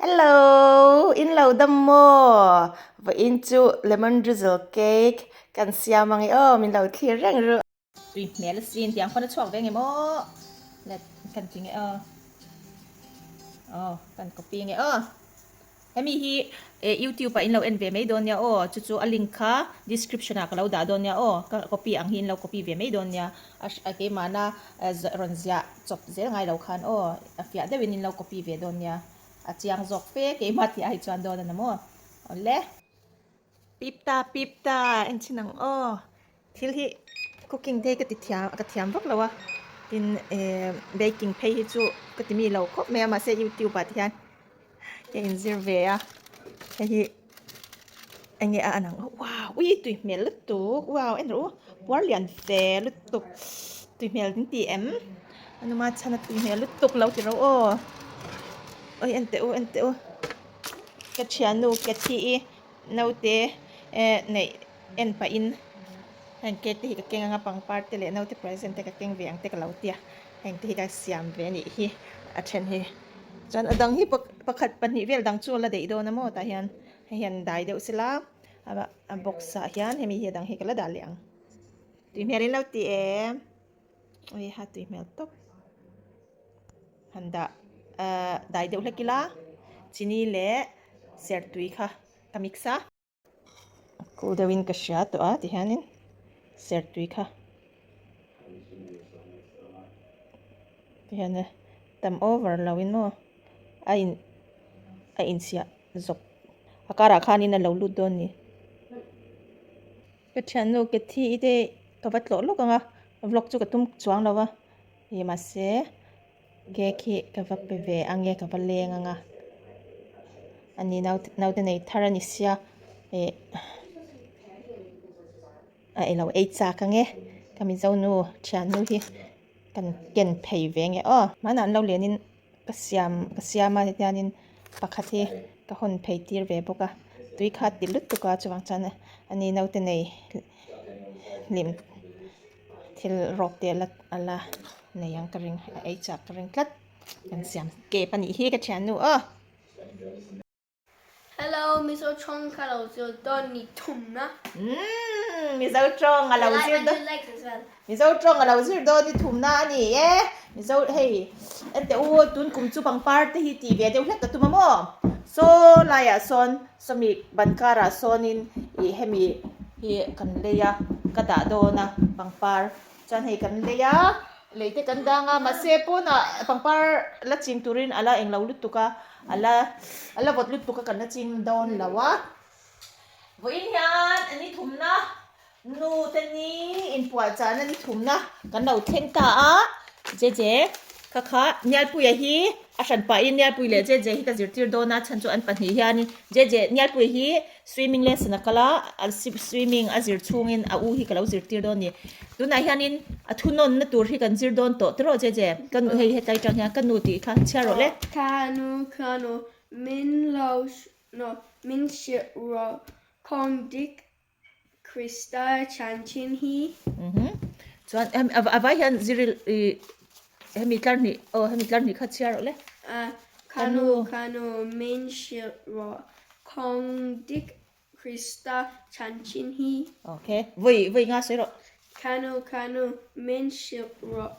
Hello, in lo dam maw? Vawiin chu lemon drizzle cake kan siam ang e aw, min lo thlir reng ru. Tui hmel asin tiang pawn a chhuak ve ngem aw, let kan ti nge aw, aw kan copy nge aw. Hemi hi youtube ah in lo en ve mai dawn nia aw, chu chu a link kha description ah ka lo dah dawn nia aw, ka copy ang hi in lo copy ve mai dawn nia, a keimahna rawn ziah chawp zel ngai lo khan aw, a fiah deuhin in lo copy ve dawn nia, a chiang zawk fe keimah tih ai chuan dawn a na maw, awle. Pip ta pip ta en chhin ang aw, thil hi cooking te hi ka ti thiam ka thiam vak lo a, tin eh baking phei hi chu ka ti mi lo khawp mai a mahse youtube ah te hian ka inzir ve a, hei hi eng nge a an ang wow ui tui hmel lutuk wow en rawh u puar lian ve lutuk tui hmel min ti em anuma chhan a tui hmel lutuk lo ti rawh aw oi en teh u en teh u. Ka thiannu Cathy-i naute eh neih en pahin heng cake te hi ka keng anga pangpar te leh naute present te ka keng ve ang te ka lo tia heng te hi ka siam ve anih hi a then hi chuan a dang hi pakhat pahnih vel dang chu a la daih dawn a maw tah hian hei hian dai deuh sela a box ah hian hemi hi a dang hi ka la dah leh ang tui hmel in lo ti em ui ha tui hmel tawp. Han dah ahh dai deuh hlek ila chini leh sertui kha ka mix a. Cool deuhin ka hria tawh a tihianin sertui kha tihian tam over lo in maw a in a insiah zawk a karah khanin a lo lut dawn a ni. Ka thiannu Cathy i te ka va tlawh lawk ang a vlog chu ka tum chuang lo va. Ih mahse cake hi ka va pe ve ang e ka va leng ang a ani naute naute nei thar a ni sia ih a ilo ei chak ang e ka mizo nu thiannu hi kan ken phei ve ang e aw hmanah an lo lian in ka siam ka siam a hetianin pakhat hi ka hawn phei tir ve bawk a tui kha a ti lutuk a chuvang chuan ani naute nei hlim. Thil rawk te la a la nei ang ka ring a ei chak ka ring tlat kan siam kep a nih hi ka thiannu aw. Hello Mizo tawng ka lo zir dawn ni thumna. Umm Mizo tawng a lo zir dawn Mizo tawng a lo zir dawn ni thumna a ni e Mizo hei enteh u tun kum chu pangpar te hi tih ve deuh hlek ka tum a maw saw laiah sawn Sawmi ban karah sawnin ih hemi hi kan lei a, ka dah dawn a pangpar chuan hei kan lei a, lei te kan dang a mahse pawnah pangpar la ching turin a la englo lutuk a, a la a la vawt lutuk a kan la ching dawn lo a. Vawiin hian a ni thumna Nu te ni inpuahchahna ni thumna kan lo thleng ta a, Jeje kha kha Nialpuia hi a hran pahin Nialpui leh Jeje hi ka zirtir dawn a, chhan chu an pahnih hianin Jeje Nialpui hi swimming lesson a kal a, swimming a zir chhungin a u hi ka lo zirtir dawn a ni. Tunah hianin a thunawnna tur hi kan zir dawn tawh tiraw Jeje? Ka nu hei hetlai atang hian ka nu tih kha chhiar rawh le. Ka nu ka nu min lo no min hrilh rawh kawng dik Krista chanchin hi. Chuan a vai hian ziril i hemi tlar hnih aw hemi tlar hnih kha chhiar rawh le. Ka nu ka nu min hrilh rawh kawng dik Krista chanchin hi. Okay vawi vawi nga sawi rawh. Ka nu ka nu min hrilh rawh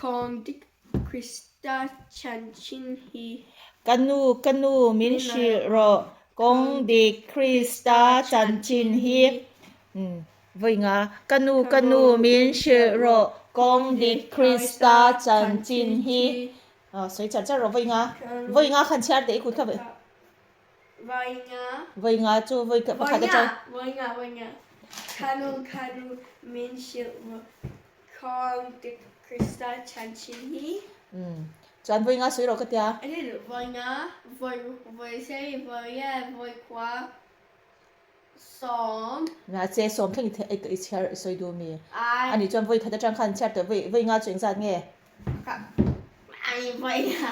kawng dik Krista chanchin hi. Ka nu ka nu min hrilh rawh kawng dik Krista chanchin hi. Vawi nga ka nu ka nu min hrilh rawh kawng dik Krista chanchin hi. Aw sawi char char rawh vawi nga vawi nga khan chhiar teh i kut kha vawi. Vawi nga. Vawi nga chu vawi pakhat atang. Vawi nga vawi nga ka nu ka nu min hrilh rawh Kawng dik Krista chanchin hi. Umm. Chuan vawi nga sawi rawh ka tia. I didn't vawi nga, vawi ruk, vawi sei, vawi e, vawi khua, sawm. Mahse sawm thleng i i chhiar i sawi duh mi? Ai. Ani chuan vawi khat atang khan chhiar tawh vawi vawi nga chu engzat nge? Ka ai vawi nga.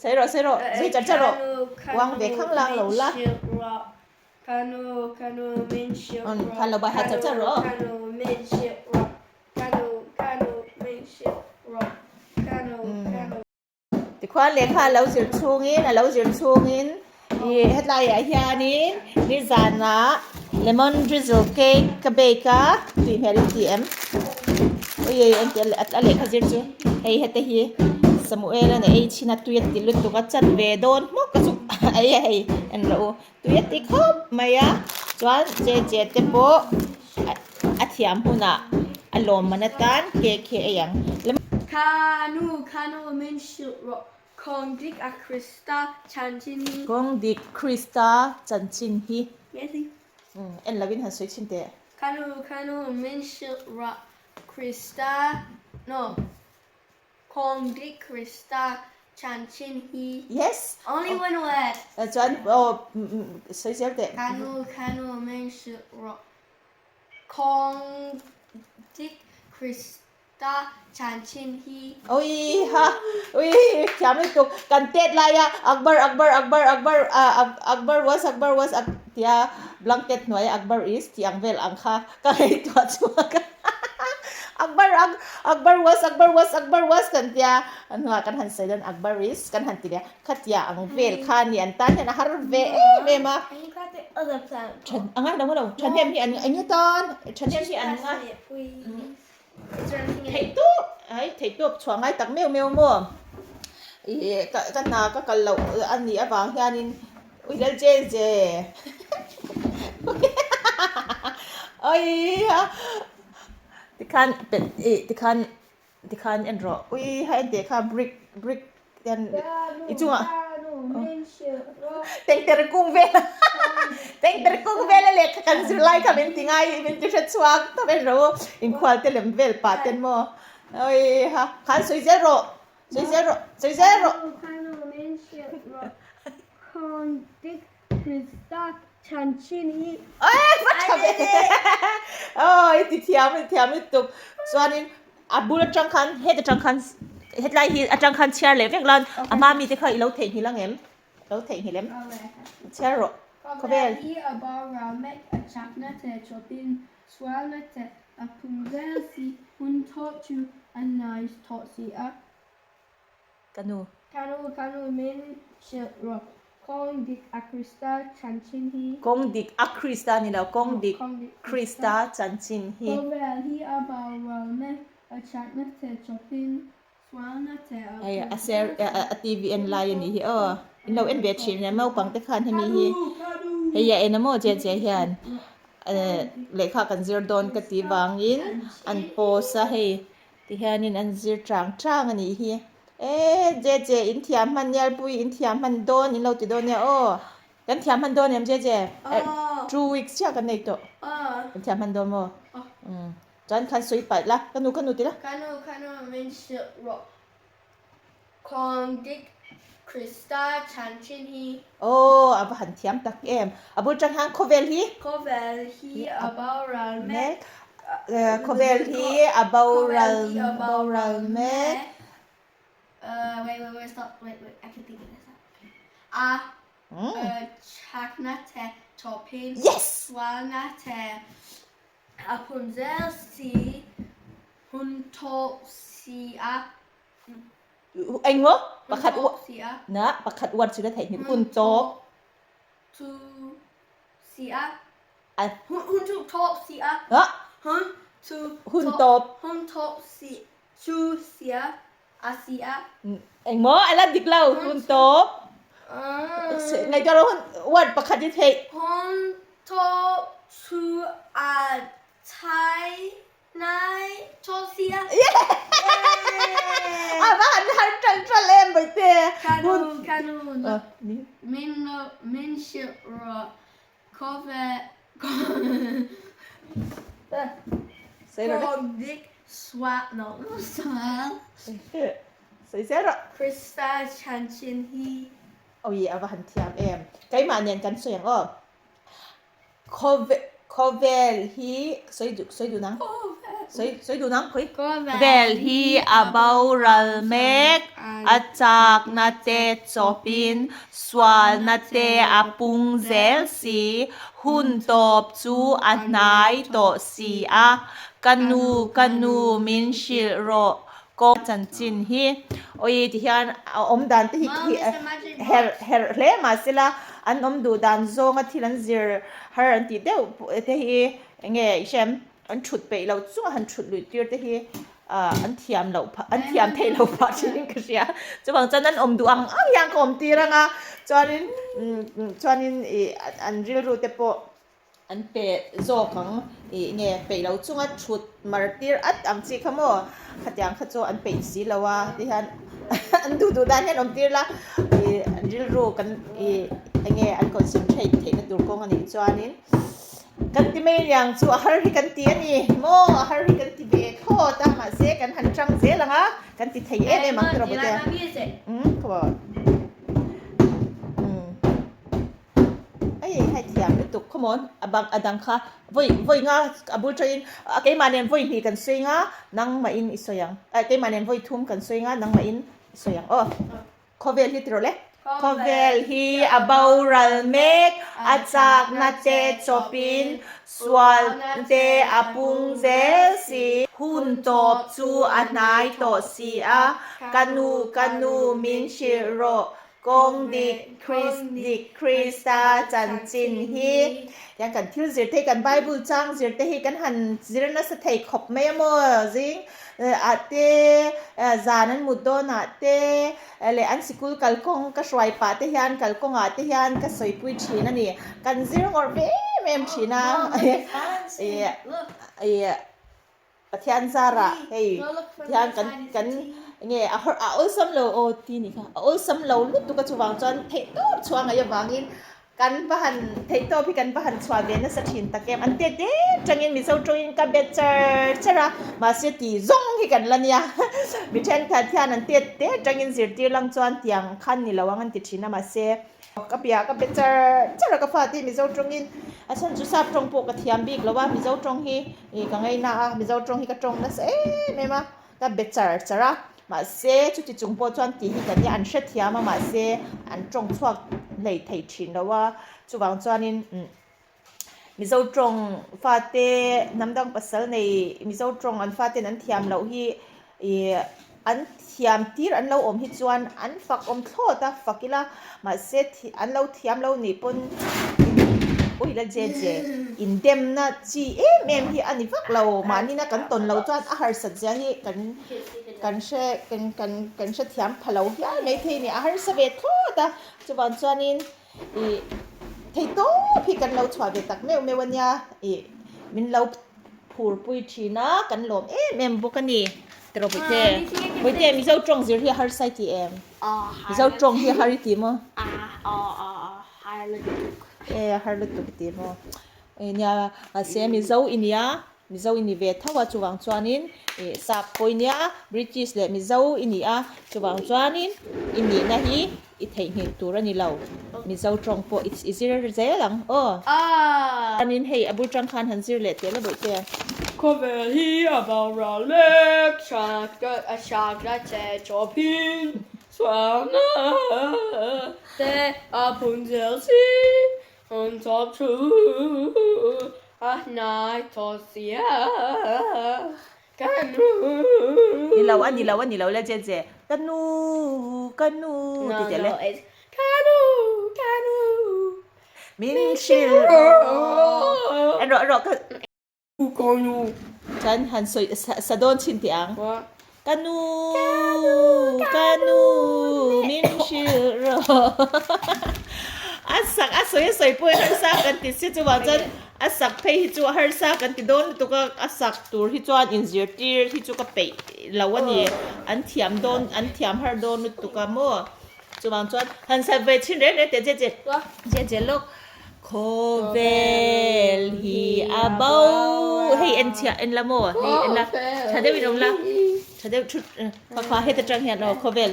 Sawi rawh sawi rawh zui char char rawh. Uang ve khang lang lo la. Ka nu, ka nu min hrilh rawh. Khan lo bai hat char char rawh. Ka nu, ka nu min hrilh rawh. Ka nu, ka nu min hrilh rawh. Ka nu, ka nu. Tikhuan lehkha a lo zir chhungin a lo zir chhungin ih hetlaiah hianin nizanah lemon drizzle cake ka bake a tui hmel in ti em ui engti a lehkha zir chu hei hete hi Samuel a ei chhin a tui a ti lutuk a chan ve dawn hmawk a chu ei a hei en rawh u tui a ti khawp mai a chuan che che te pawh a thiam hunah a lawmman atan cake hi a ei ang. Kha nu kha nu min hrilh rawh Kawng dik a Krista chanchin hi. Kawng dik Krista chanchin hi. En lovin han sawi chhin teh. Kha nu kha nu min hrilh rawh Krista no Kawng dik Krista chanchin hi. Yes. Only one word. Chuan aw sawi zel teh. Kha nu kha nu min hrilh rawh Kawng dik Krista Ta chanchin hi. Ui ha ui thiam lutuk kan tet lai a Akbar Akbar Akbar Akbar Akbar was Akbar was ak tia blanket hnuai a Akbar is tih ang vel ang kha ka ngaihtuah chhuak a Akbar ak Akbar was Akbar was Akbar was kan tia a hnuah kan han sawi dawn Akbar is kan han ti leh a khatia ang vel kha a ni an tan hian a har ve em em a than a ngai lo lo thahnem hi an eng atan thahnem hi an ngai. Theih tawp ai theih tawp chhuah ngai tak meuh meuh maw ih ka ka hna ka kal loh a nih avang hianin ui lal je je awii tikhan pet ih tikhan tikhan en rawh ui ha en teh kha brick brick hian i chungah tengtere kung vel tengtere kung vel a lehkha kan zir lai kha min ti ngai min ti hre chhuak ta vel ro inkhual te lem vel pah ten maw oi ha khan sawi zel rawh sawi zel rawh sawi zel rawh Oi va tha ve oi ti thiam i thiam lutuk chuanin a bul atang khan het atang khan hetlai hi atang khan chhiar leh vek lan a hma mite kha i lo theihnghilh ang em lo theihnghilh em chhiar rawh khawvel. Ka nu. Ka nu, ka nu min hrilh rawh. Kawng dik a Krista chanchin hi. Kawng dik a Krista ni lo, kawng dik Krista chanchin hi. Khawvel hi a boral mek, a thatna che chawpin, sualna che a Hei a ser a TV en lai a nih hi aw. In lo en ve thin em naupang te khan hemi hi hei a en a maw che che hian lehkha kan zir dawn ka tih vangin an post a hei. Tihianin an zir chang chang a nih hi. E Jeje in thiam hman Nialpui in thiam hman dawn in lo ti dawn nia aw. Kan thiam hman dawn em Jeje? 2 weeks chiah kan nei tawh. Kan thiam hman dawn maw? Chuan khan sawi palh la, ka nu ka nu ti la. Ka nu ka nu min hrilh rawh. Kawng dik Krista chanchin hi. Aw a va han thiam tak em. A bul tang hian khawvel hi. Khawvel hi a boral mek. Khawvel hi a boral boral mek. Wait wait wait stop wait wait I can think of this A chakna te tawpin. Yes. Sualna te a pun zel si hun tawp si a. Eng maw? Pakhat na pakhat word chu na theih hmel hun tawp. Tu si a. Hun tu tawp si a. Hun tu hun tawp. Hun tawp si chu si a a si a. Eng maw? A la dik lo hun tawp. Ngaihtuah lo hun word pakhat hi theih. Hun tawp chu a chai Nai chaw sia. A va han har ṭal ṭal em Bawitte. Ka nu, ka nu, min lo, min hrilh rawh. Khawve, Kawng sual, no, sual. Sawi zel rawh. Krista chanchin hi. Awi, a va han thiam em. Keimah nen kan sawi ang aw. Khawve khawvel hi sawi duh sawi duh nang sawi sawi duh nang khawi vel hi a boral mek a chakna te chawpin sualna te a pung zel si hun tawp chu a hnai tawh si a ka nu ka nu min hrilh rawh. Kawng chanchin hi awi ti hian a awm dan te hi herh herh hle mahsela an awm duh dan zawnga thil an zir har an tih deuh te hi eng nge i hrem an thut peih loh chunga han thut luih tir te hi an thiam loh phah an thiam theih loh phah thin in ka hria chuvang chuan an awm duh ang ang hian ka awm tir ang a chuanin chuanin ih an rilru te pawh An pe zawk ang ih nge peih lo chunga thut mar tir at ang chi kha maw khatiang kha chu an peih si lo a ti hian an duh duh dan hian awm tir la ih an rilru kan ih enge an concentrate theihna tur kawng a nih chuanin kan ti mai aniang chu a har hi kan ti a ni maw a har hi kan ti ve thlawt a mahse kan han tang zel ang a kan ti thei em em ang tiraw bawte umm khaw umm. Hei hei thiam lutuk khawmawn a bang a dang kha vawi vawi nga a bul tawhin a keimah nen vawi hnih kan sawi nga nangmah in i sawi ang eh keimah nen vawi thum kan sawi nga nangmah in i sawi ang aw khawvel hi tiraw le khawvel hi a boral mek a chakna te chawpin sual te a pung zel si hun tawp chu a hnai tawh si a ka nu ka nu min hrilh rawh Kawng dik, Krist dik, Krista chanchin hi tiang kan thil zir te hi kan Bible chang zir te hi kan han zir nasa thei khawp mai a maw zing ah te zan an mut dawn ah te leh an sikul kalkawng ka hruai pah te hian kalkawng ah te hian ka sawipui thin a ni kan zir ngawrh ve em em thin a ih Pathian zarah hei hian kan kan nge a hawrh a awlsam lo aw ti ni kha a awlsam lo lutuk a chuvang chuan theih tawp chhuah ngaih avangin kan va han theih tawp hi kan va han chhuah ve nasa thin tak em an tet det tangin Mizo tawngin ka bet char char a mahse ti zawng hi kan la nia mi thenkhat hian an tet det tangin zirtir lang chuan tiang khan ni lo ang an ti thin a mahse Ka piah ka pe char char a ka fate Mizo tawngin a chhan chu sap tawng pawh ka thiam bik lo a Mizo tawng hi ih ka ngaina a Mizo tawng hi ka tawng nasa em em a ka be char char a mahse chuti chung pawh chuan tih hi kan nia an hrethiam a mahse an tawng chhuak hlei thei thin lo a chuvang chuanin umm Mizo tawng fate hnam dang pasal nei Mizo tawng an faten an thiam loh hi ih an thiam tir an lo awm hi chuan an fak awm thlawt a fak ila mahse an lo thiam lo nih pawn ui la je je indemna chi em em hi a ni vak lo mahni na kan tawn loh chuan a harsat zia hi kan kan hre kan kan kan hrethiam pha lo hial maithei a ni a harsa ve thlawt a chuvang chuanin. Ih thei tawp hi kan lo chhuah ve tak meuh meuh a nia ih min lo phur pui thin a kan lawm em em bawk a ni tiraw Bawihte Bawihte Mizo tawng zir hi a harsa i ti em Mizo tawng hi a har i ti maw e a har lutuk i ti maw nia mahse Mizo i nia Mizo i ni ve tho a, chuvang chuanin ih sap pawh i nia, British leh Mizo i ni a, chuvang chuanin i nihna hi i theihnghilh tur a ni lo, Mizo tawng pawh i zir zel ang aw. Chuanin hei a bul tang khan han zir leh teh la bawih che. Khawvel hi a boral mek, a hriat che chawpin sualna te a phun zel si. An tawp thu a hnai tawh sia ka nu. Ni lo a ni lo a ni lo le je je ka nu ka nu ti teh le. Ka nu ka nu min hrilh rawh. En rawh en rawh ka. Ka nu. Chuan han sawi sa dawn chhin teh ang. Ka nu ka nu min hrilh rawh. A sak a sawi a sawi pawh hi harsa kan ti si chuvang chuan a sak phei hi chu a harsa kan ti dawn lutuk a, a sak tur hi chuan inzirtir hi chu ka peih lo a ni. An thiam dawn an thiam har dawn lutuk a maw. Chuvang chuan han sa ve chhin reng reng teh je je je je lawk. Khawvel hi a bo hei en chhiah en la maw hei en la tha deuh in awm la tha deuh thut pakha heta tang hian aw khawvel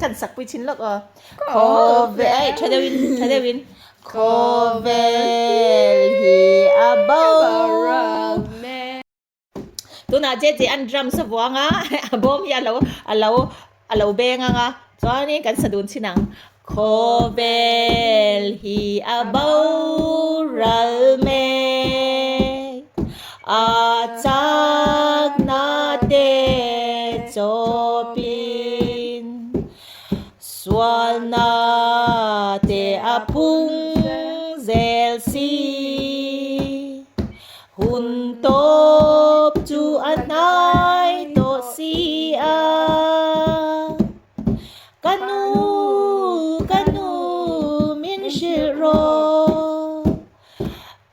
kan sak pui chin lawk aw khawvel ai tha deuh in tha deuh in khawvel hi a bo Tunah che che an drums a vuang a, a bawm hi a lo a lo a lo beng ang a, chuanin kan sa dun chin ang. Khawvel hi a boral mek, a chakna te chaw. te a phung zel si. Hun tawp chu a hnai tawh si a. Ka nu, ka nu min hrilh rawh.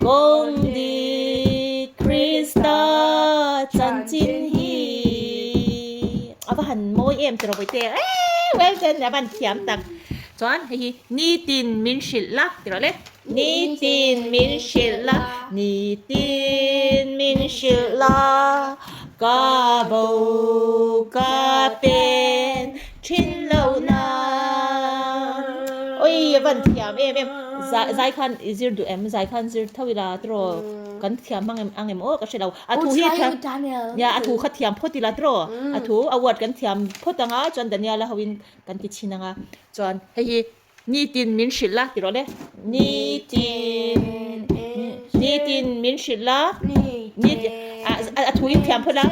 Kawng dik Krista chanchin hi a va han mawi em tiraw Bawihte eee well done a va han thiam tak chuan hei hi nitin min hrilh la tiraw le nitin min hrilh la nitin min hrilh la ka bo ka pen thin lo nan oi a va han thiam em em. Zai khan i zir duh em? Zai khan zir tho ila tiraw? Kan thiam hmang em ang em aw ka hre lo. A thu hi thiam ya a thu kha thiam phawt ila tiraw? A thu a word kan thiam phawt anga chuan Daniela ho in kan ti chhin anga chuan hei hi nitin min hrilh la tiraw le nitin nitin min hrilh la nitin a thu in thiam phawt la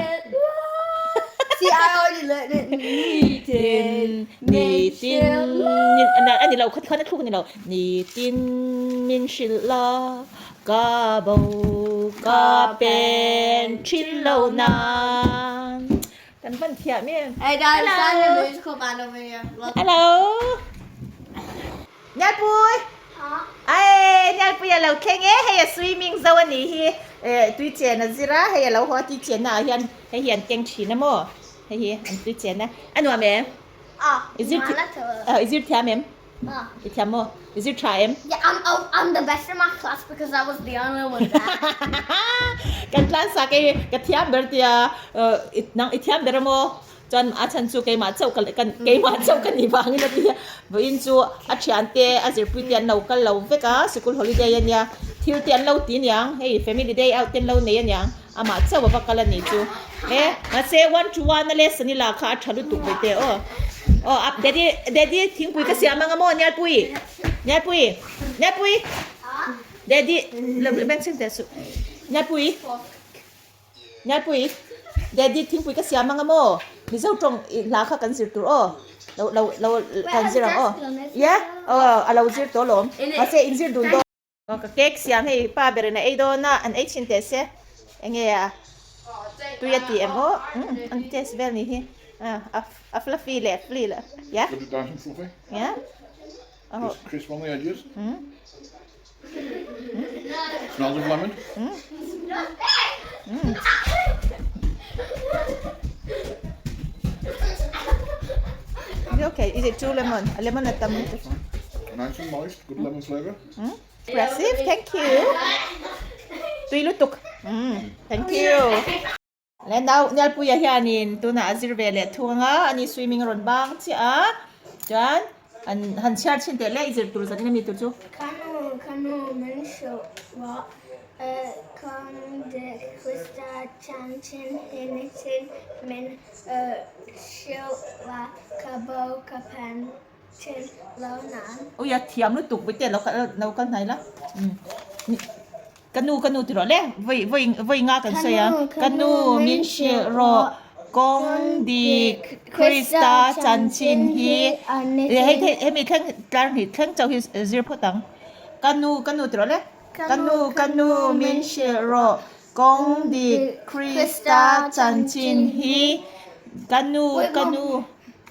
See I already learned it nitin Nitin a ni lo kha tikhan a thluk a ni lo. Nitin min hrilh la ka bo ka pen thin lo nan. Kan van thiam em. Hey guys, I'm the musical band over here. Look. Hello. Nialpui. Ai Nialpui a lo thleng e hei a swimming zo a nih hi tui chen a zir a hei a lo haw a tui chenna ah hian hei hi an keng thin a maw. Hei hi an tui chen a. A nuam em? I zir I zir thiam em? I thiam maw? I zir tha em? Yeah, I'm, oh, I'm the best in my class because I was the only one there. Kan class ah kei ka thiam ber tia nang i thiam ber maw? Chuan a chhan chu keimah chauh ka kan keimah chauh ka nih vangin a tia. Vawiin chu a thian te a zirpui te an lo kal lo vek a, sikul holiday ania. Thil te an lo ti aniang, hei family day out te an lo nei aniang. Amah chauh a va kal a nih chu. E, mahse one to one a lesson i la kha a tha lutuk ve teh aw. Aw, a daddy, daddy thingpui ka siam anga maw Nialpui? Nialpui, Nialpui, daddy, lo beng chhing teh suh. Nialpui, Nialpui, daddy thingpui ka siam anga maw? Mizo tawng i hla kha kan zir tur aw. Lo, lo, lo kan zir ang aw. Yeah, aw, a lo zir tawh alawm. Mahse in zir dun dawn. Ka cake siam hei pa ber in a ei dawn a, an ei thin teh se enge a tui a ti em aw an test vel ni hi a fluffy leh fli leh ya ya Crisp on the edges. Smells of lemon. Okay, is it too lemon? A lemon a tam. Nice and moist, good lemon flavour. Impressive, thank you. Tui lutuk. Thank you. Le nau Nialpuia hianin tunah a zir ve leh thung anga ani swimming a rawn bang chiah a chuan an han chhiar chhin teh le i zir tur zanin ami tur chu. Kanu kanu min hrilh rawh Kawng dik Krista chanchin hi nichin min hrilh la ka bo ka pen Thin lo nan. Ui a thiam lutuk vui te lo kal lo kal hnai la ka nu ka nu ti rawh le vawi vawi vawi nga kan sawi a ka nu min hrilh rawh kawng dik Krista chanchin hi hei hemi thleng tlar hnih thleng chauh hi zir phawt ang ka nu ka nu ti rawh le ka nu ka nu min hrilh rawh kawng dik Krista chanchin hi ka nu ka nu.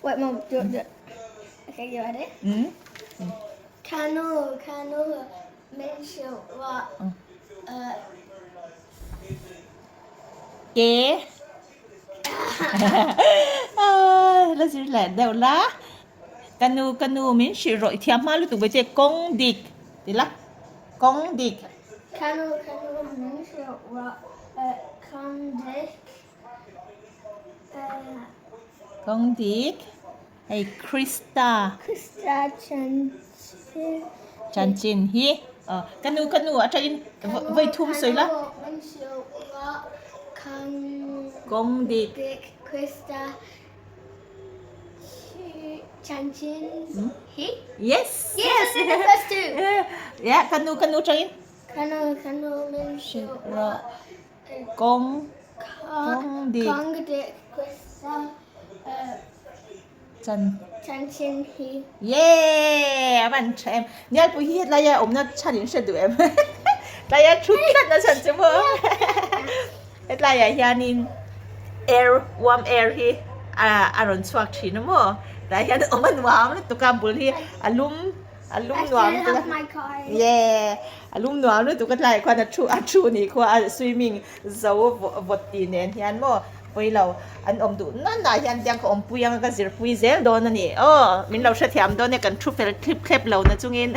Wait mom do do Okay you ready? Ka nu ka nu min hrilh rawh Ke La zir leh deuh la Ka nu ka nu min hrilh rawh i thiam hma lutuk ve che kawng dik ti la kawng dik. Ka nu ka nu min hrilh rawh kawng dik. Kawng dik hei Krista. Krista chanchin. Chanchin hi aw ka nu ka nu atangin vawi thum sawi la. Kawng dik. Krista chanchin hi. Yes. Yes, the first two. Yeah, ka nu ka nu atangin. Ka nu ka nu min hrilh rawh. Kawng kawng dik. Kawng dik Krista. Chan. Chanchin hi. Yay! A van tha em. Nialpui hi hetlai a awmna chhan in hre duh em? Tlai a thu tlat na chhan chu maw? Hetlai ah hianin air, warm air hi a rawn chhuak thin a maw? Tah hian awm a nuam lutuk a bul hi a lum a lum nuam lutuk a. Yeah! A lum nuam lutuk a tlaiah khuan a thu a thu ni khua a swimming zo vawt tih nen hian maw pawi lo an awm duh nan ah hian tiang ka awmpui anga ka zirpui zel dawn a ni aw min lo hrethiam dawn e kan thu fel thlip thlep lo na chungin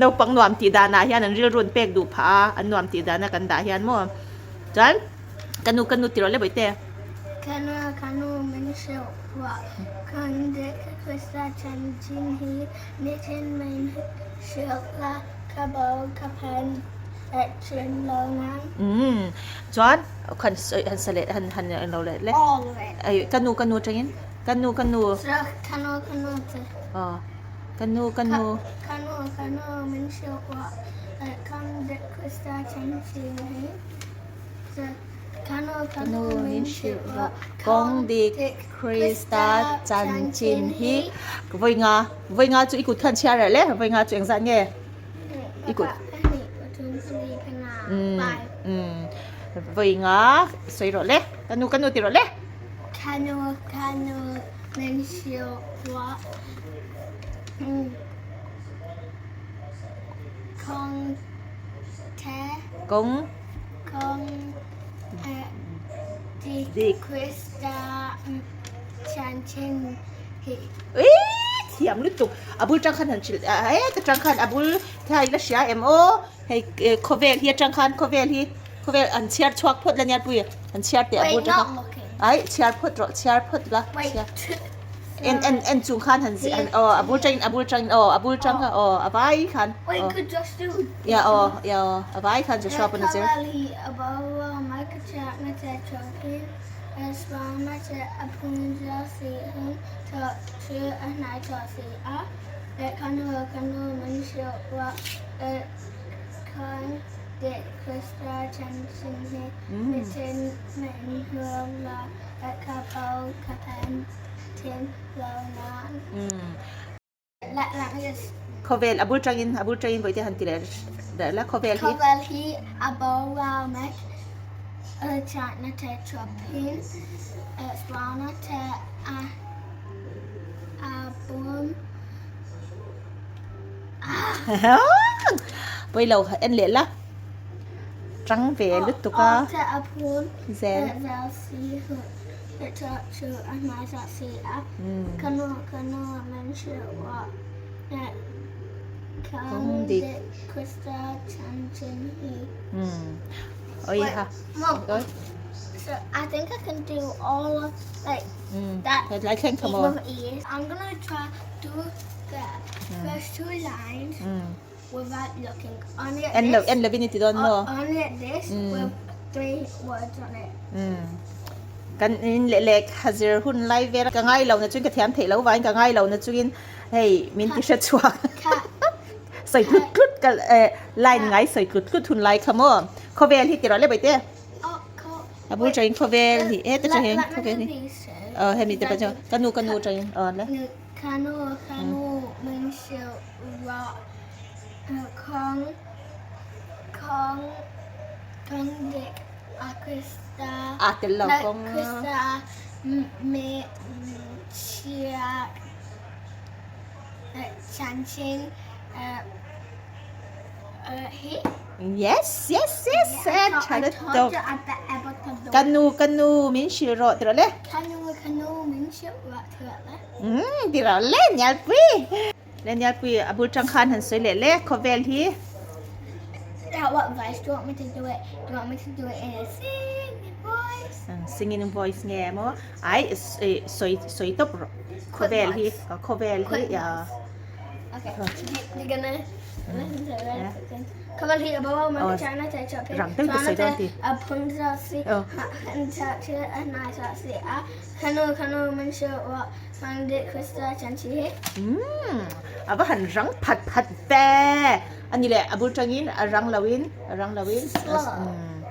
naupang nuam tih dan ah hian an rilru an pek duh phah a an nuam tih dan a kan dah hian maw chuan ka nu ka nu ti rawh le bawihte. Ka nu ka nu min hrilh ruah kan dek Krista chanchin hi nitin min hrilh la ka bo ka phen thin lo nang. Umm chuan khan sawi han sa leh han han lo leh le ai ka nu ka nu atangin ka nu ka nu ka nu ka nu te aw ka nu ka nu ka nu ka nu min hrilh ruah kan dek Krista chanchin hi ka nu ka nu min hrilh ruah kawng dik Krista chanchin hi vawi nga vawi nga chu i kut khan chhiar reh le vawi nga chu engzat nge i kut umm umm vawi nga sawi rawh le ka nu ka nu ti rawh le ka nu ka nu min hrilh ruah kawng te kawng kawng dik Krista chanchin hi Eii thiam lutuk a bul tang khan han hrilh a heta tang khan a bul thai la hria em aw hei khawvel hi atang khan khawvel hi khawvel an chhiar chhuak phawt la nia pui an chhiar teh a bul tang khan ai chhiar phawt rawh chhiar phawt la chhiar en en en chung khan han han aw a bul tangin a bul tangin aw a bul tang kha aw a vai khan aw ya aw ya aw a vai khan Joshua pawn a zir. Khawvel a bul tangin a bul tangin vawi te han ti leh leh la khawvel hi. Khawvel hi a boral mek chakna te chawpin sualna te a a bum Pawi lo en leh la tang ve lutuk a zel. Kawng dik. Oi ha. Lai thleng tha maw? En lo en lovin i ti dawn maw? Kan in leh lehkha zir hun lai vel ka ngai lo na chuan ka thiam theih lo vangin ka ngai lo na chungin hei min ti hre chhuak sawi tlut tlut ka line ngai sawi tlut tlut hun lai kha maw khawvel hi ti rawh le baite a bul tangin khawvel hi heta tang hian khawvel hi aw hemi te pawh chuan ka nu ka nu tangin aw le. Ka nu ka nu min hrilh rawh kawng kawng kawng dik a Krista a tel lo kawng Krista mi chhia chanchin hi. Yes yes yes tha lutuk ka nu ka nu min hrilh rawh ti rawh le. Ka nu ka nu min hrilh rawh ti rawh le. Umm ti rawh le Nialpui. Le Nialpui a bul tang khan han sawi leh le khawvel hi. Now what voice do you want me to do it? Do you want me to do it in a singing voice? Singing voice nge maw? Ai sawi sawi tawp rawh khawvel hi khawvel hi ya. Okay, you're gonna listen to it. Khawvel hi a bo a man chana te chop Rang deuh te sawi dawn ti. A phun za si han cha che a na cha si a Kanu kanu min hrilh rawh hmang dih Krista chan chi hi. Umm a va han rang phat phat ve a ni le a bul tangin a rang lo in a rang lo in Slow.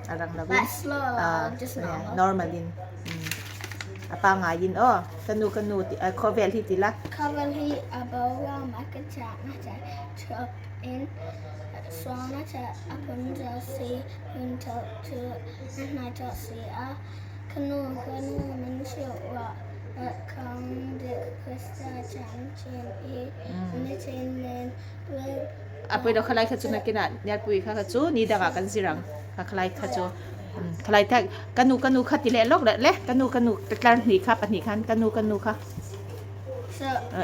A rang lo in Like slow just normal. Normal in. A pangaiin aw. Ka nu ka nu tih khawvel hi ti la. Khawvel hi a boral mai ka chakna che thup in sualna che a pun zel si hun tawh chu a hnai tawh si a. Ka nu ka nu min hrilh rawh kang dik Krista chanchin hi nitin min ring A pawilo khalai kha chu nakinah Nialpui kha kha chu ni dangah kan zir ang kha khalai kha chu khalai tak ka nu ka nu kha ti leh lawk leh le ka nu ka nu tlar hnih kha pahnih khan ka nu ka nu kha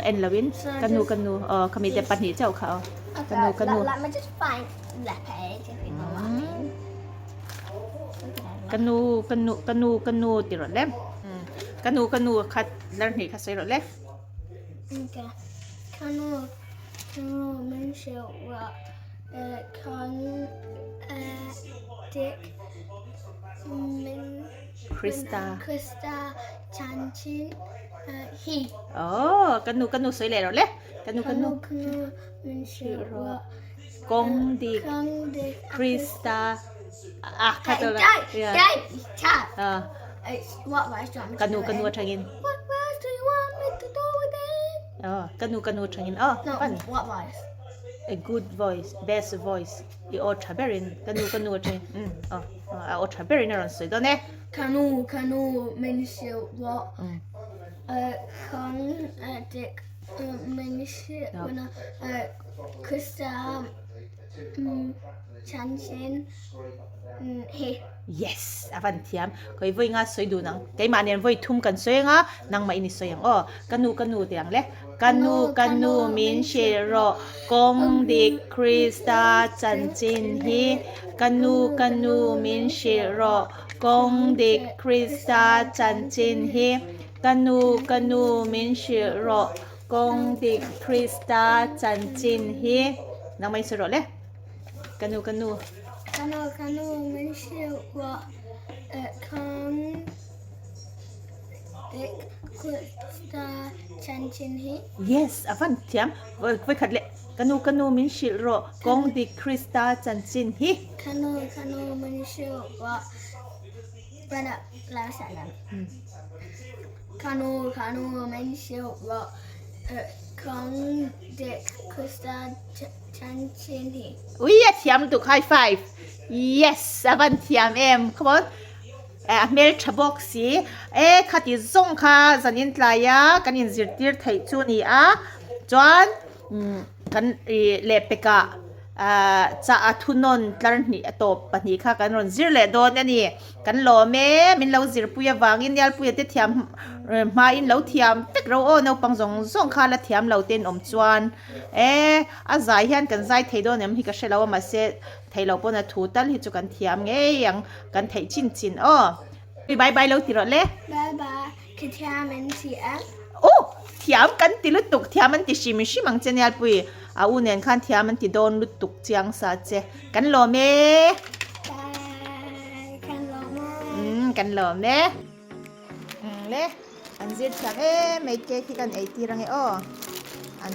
en lo in ka nu ka nu aw khami te pahnih chauh kha aw ka nu ka nu ka nu ka nu ka nu ka nu ti rawh le ka nu ka nu kha tlar hnih kha sawi rawh le. Ka nu ka nu min hrilh rawh kan dik min Krista Krista chanchin hi. Aw ka nu ka nu sawi leh rawh le ka nu ka nu ka nu min hrilh rawh kawng dik kawng dik Krista ah kha to la yeah ka nu ka nu atangin What verse do you want me to do with it? Oh, ka nu ka nu atangin oh No, pan what voice? a good voice best voice i aw tha berin ka nu ka nu atangin um oh a aw tha berin a rawn sawi dawn e Ka nu ka nu min hrilh rawh kawng dik min hrilh Krista Chanchin hi. Yes! A van thiam. Khawi vawi nga sawi dun ang. Keimah nen vawi thum kan sawi anga, nangmah in i sawi ang aw. Ka nu ka nu tih ang le. Ka nu ka nu min hrilh rawh kawng dik Krista chanchin hi. Ka nu ka nu min hrilh rawh kawng dik Krista chanchin hi. Ka nu ka nu min hrilh rawh Kawng dik Krista chanchin hi nangmah in sawi rawh le. Ka nu ka nu. Ka nu ka nu min hrilh rawh kawng dik Krista chanchin hi. Yes, a van thiam. Vawikhat leh ka nu ka nu min hrilh rawh kawng dik Krista chanchin hi. Ka nu ka nu min hrilh rawh Ka nu ka nu min hrilh rawh kawng dik Krista chanchin hi. Ui a thiam lutuk high five. Yes a van thiam em come on a hmel tha bawk si e khati zawng kha zanin tlai a kan in zirtir theih chu ni a chuan kan ih lehpekah Ahh chah a thunawn tlar hnih a tawp pahnih kha kan rawn zir leh dawn a ni. Kan lawm e, min lo zirpui avangin Nialpuia te thiam hmain lo thiam vek ro aw, naupang zawng zawng kha la thiam lo ten awm chuan e a zai hian kan zai thei dawn em hi ka hre lo a mahse thei lo pawn a thu tal hi chu kan thiam ngei ang kan theih chin chin aw. Bye bye lo ti rawh le. Bye bye, ka thiam an ti ang. Aw, thiam kan ti lutuk, thiam an ti hrim hrim ang che Nialpui. A u nen khan thiam an ti dawn lutuk chiang sa che. Kan lawm e. Bye, kan lawm e. Umm, kan lawm e. Umm le, an zir thiam em mai cake hi kan ei tir ange aw. An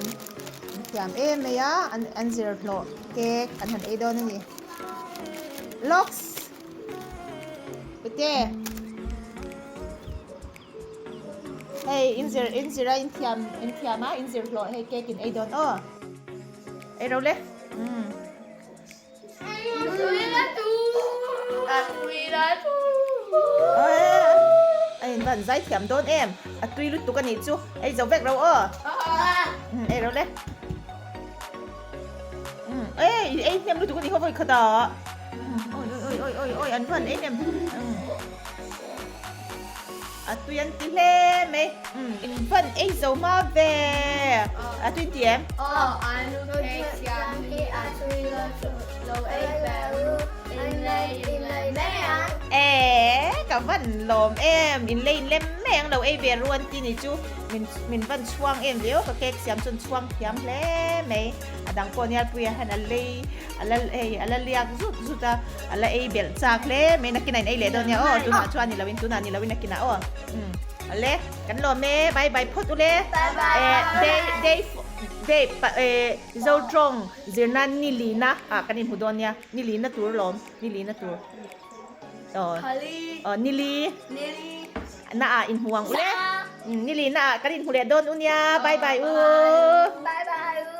thiam em mai a, an zir hlawh cake an han ei dawn a ni. Locks! Pute Hei in zir in zir a in thiam in thiam a in zir hlawh hei cake in ei dawn aw ei ro le umm A in van zai thiam dawn em a tui lutuk a nih chu ei zo vek ro aw umm ei ro le umm ei ei hnem lutuk a nih khaw vawi khat ah. Oi oi oi oi oi an van em em a tui an ti hle mai in van ei zo hma ve a tui an ti em e ka van lawm em in lei in lem mai ang lo ei ve ru an ti ni chu min min van chhuang em ve aw ka cake siam chuan chhuang thiam hle mai a dang pawh Nialpuia hian a lei A la hei a la liak zut zut a, a la ei belh chak hle mai nakinah in ei leh dawn nia aw tunah chuan ni loin tunah ni loin nakinah aw umm awle kan lawm e bye bye phawt ule eh day day day pa eh zo tawng zirna ni lina ah kan inhmu dawn nia ni lina tur lawm ni lina tur aw aw nili. Na ah inhmu ang ule. Nili na ah kan inhmu leh dawn u nia. Bye bye u. Bye bye.